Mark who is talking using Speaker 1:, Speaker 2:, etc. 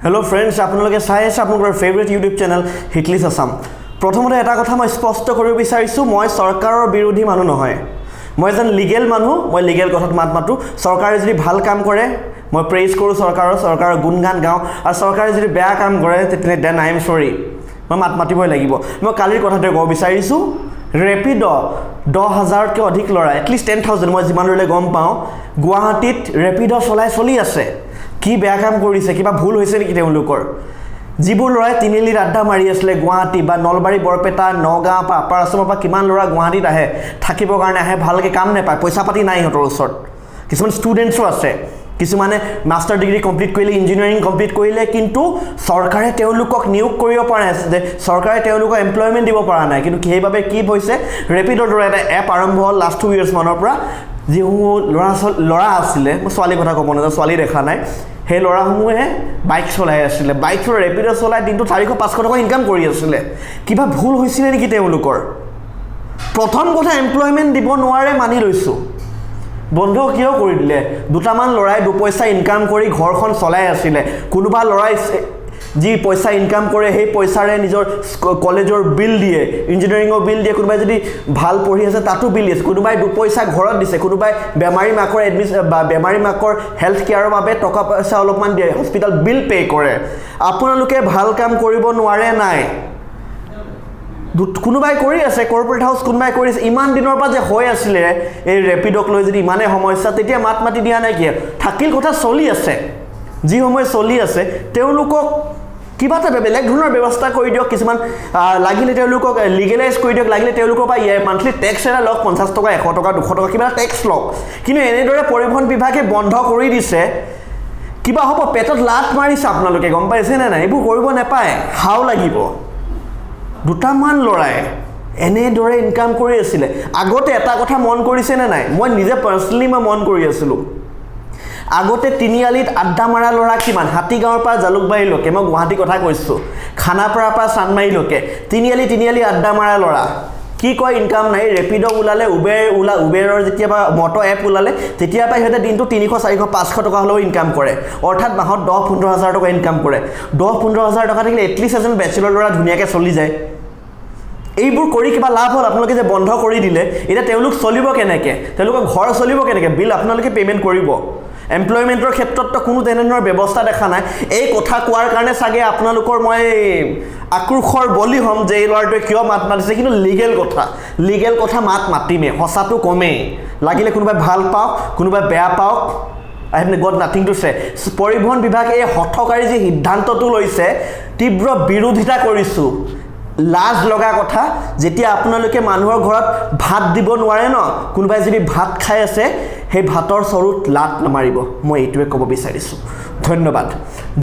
Speaker 1: Hello' friends, আপোনালোকে চাই আছে আপোনালোকৰ ফেভৰেট ইউটিউব চেনেল হিটলিছ আছাম। প্ৰথমতে এটা কথা মই স্পষ্ট কৰিব বিচাৰিছোঁ, মই চৰকাৰৰ বিৰোধী মানুহ নহয়। মই এজন লিগেল মানুহ। মই লিগেল কথাত মাত মাতোঁ। চৰকাৰে যদি ভাল কাম কৰে, মই প্ৰেইজ কৰোঁ চৰকাৰৰ, চৰকাৰৰ গুণগান গাওঁ আৰু চৰকাৰে যদি বেয়া কাম কৰে, তেতিয়া then I am sorry, মই মাত মাতিবই লাগিব। মই কালিৰ কথাটোৱে ক'ব বিচাৰিছোঁ। ৰেপিড' 10,000তকৈ অধিক ল'ৰা, এটলিষ্ট 10,000, মই যিমান দূৰলৈ গম পাওঁ, গুৱাহাটীত ৰেপিড' চলাই চলি আছে। কি বেয়া কাম কৰিছে? কিবা ভুল হৈছে নেকি তেওঁলোকৰ? যিবোৰ ল'ৰাই তিনিআলিত আড্ডা মাৰি আছিলে, গুৱাহাটী বা নলবাৰী, বৰপেটা, নগাঁও বা আপাৰ আছামৰ পৰা কিমান ল'ৰা গুৱাহাটীত আহে, থাকিবৰ কাৰণে আহে, ভালকৈ কাম নাপায়, পইচা পাতি নাই সিহঁতৰ ওচৰত। কিছুমান ষ্টুডেণ্টছো আছে, কিছুমানে মাষ্টাৰ ডিগ্ৰী কমপ্লিট কৰিলে, ইঞ্জিনিয়াৰিং কমপ্লিট কৰিলে, কিন্তু চৰকাৰে তেওঁলোকক নিয়োগ কৰিব পৰা নাই যে চৰকাৰে তেওঁলোকক এমপ্লয়মেণ্ট দিব পৰা নাই। কিন্তু সেইবাবে কি হৈছে, ৰেপিডৰ দৰে এটা এপ আৰম্ভ হ'ল লাষ্ট 2 ইয়েৰ্ছমানৰ পৰা। যিসমূহ ল'ৰা ছোৱালী, ল'ৰা আছিলে, মই ছোৱালীৰ কথা ক'ব নাযাওঁ, ছোৱালী দেখা নাই, সেই ল'ৰাসমূহে বাইক চলাই আছিলে। বাইক চলাই, ৰেপিড' চলাই দিনটো 400-500 টকা ইনকাম কৰি আছিলে। কিবা ভুল হৈছিলে নেকি তেওঁলোকৰ? প্ৰথম কথা, এমপ্লয়মেণ্ট দিব নোৱাৰে মানি লৈছোঁ, বন্ধ কিয় কৰি দিলে? দুটামান ল'ৰাই দুপইচা ইনকাম কৰি ঘৰখন চলাই আছিলে। কোনোবা ল'ৰাই যি পইচা ইনকাম কৰে, সেই পইচাৰে নিজৰ কলেজৰ বিল দিয়ে, ইঞ্জিনিয়াৰিঙৰ বিল দিয়ে, কোনোবাই যদি ভাল পঢ়ি আছে তাতো বিল দিছে, কোনোবাই দুপইচা ঘৰত দিছে, কোনোবাই বেমাৰী মাকৰ এডমিশ্যন বা বেমাৰী মাকৰ হেল্থ কেয়াৰৰ বাবে টকা পইচা অলপমান দিয়ে, হস্পিটেল বিল পে' কৰে। আপোনালোকে ভাল কাম কৰিব নোৱাৰে নাই। কোনোবাই কৰি আছে, কৰ্পৰেট হাউচ কোনোবাই কৰিছে। ইমান দিনৰ পৰা যে হৈ আছিলে, এই ৰেপিডক লৈ যদি ইমানেই সমস্যা, তেতিয়া মাত মাতি দিয়া নাই কিয়? থাকিল কথা চলি আছে, যি সময় চলি আছে, তেওঁলোকক কিবা এটা বেলেগ ধৰণৰ ব্যৱস্থা কৰি দিয়ক। কিছুমান লাগিলে তেওঁলোকক লিগেলাইজ কৰি দিয়ক, লাগিলে তেওঁলোকৰ পৰা মান্থলি টেক্স এটা লওক, 50 টকা, 100 টকা, 200 টকা কিবা এটা টেক্স লওক। কিন্তু এনেদৰে পৰিবহণ বিভাগে বন্ধ কৰি দিছে, কিবা হ'ব। পেটত লাত মাৰিছে আপোনালোকে, গম পাইছেনে নাই? এইবোৰ কৰিব নাপায়, হাও লাগিব। দুটামান ল'ৰাই এনেদৰে ইনকাম কৰি আছিলে আগতে। এটা কথা মন কৰিছেনে নাই? মই নিজে পাৰ্চনেলি মই মন কৰি আছিলোঁ, আগতে তিনিআলিত আড্ডা মাৰা ল'ৰা কিমান। হাতীগাঁৱৰ পৰা জালুকবাৰীলৈকে, মই গুৱাহাটীৰ কথা কৈছোঁ, খানাপাৰাৰ পৰা চানমাৰীলৈকে তিনিআলি তিনিআলি আড্ডা মাৰা ল'ৰা। কি কয়, ইনকাম নাই। ৰেপিড' ওলালে, উবেৰ উবেৰৰ যেতিয়া বা মটো এপ ওলালে, তেতিয়াৰ পৰা সিহঁতে দিনটো 300, 400, 500 টকা হ'লেও ইনকাম কৰে। অৰ্থাৎ মাহত 10-15 হাজাৰ টকা ইনকাম কৰে। 10-15 হাজাৰ টকা থাকিলে এটলিষ্ট এজন বেচেলৰ ল'ৰা ধুনীয়াকৈ চলি যায়। এইবোৰ কৰি কিবা লাভ হ'ল? আপোনালোকে যে বন্ধ কৰি দিলে, এতিয়া তেওঁলোক চলিব কেনেকৈ? তেওঁলোকৰ ঘৰ চলিব কেনেকৈ? বিল আপোনালোকে পে'মেণ্ট কৰিব। এমপ্লয়মেণ্টৰ ক্ষেত্ৰততো কোনো তেনেধৰণৰ ব্যৱস্থা দেখা নাই। এই কথা কোৱাৰ কাৰণে চাগে আপোনালোকৰ মই আক্ৰোশৰ বলি হ'ম যে এই ল'ৰাটোৱে কিয় মাত মাতিছে। কিন্তু লিগেল কথা, লিগেল কথা মাত মাতিমেই, সঁচাটো কমেই, লাগিলে কোনোবাই ভাল পাওক, কোনোবাই বেয়া পাওক। I have got nothing to say. পৰিবহণ বিভাগে এই হঠকাৰী যি সিদ্ধান্তটো লৈছে, তীব্ৰ বিৰোধিতা কৰিছোঁ। লাজ লগা কথা, যেতিয়া আপোনালোকে মানুহৰ ঘৰত ভাত দিব নোৱাৰে ন, কোনোবাই যদি ভাত খাই আছে, সেই ভাতৰ চৰুত লাত নামাৰিব। মই এইটোৱে ক'ব বিচাৰিছোঁ। ধন্যবাদ।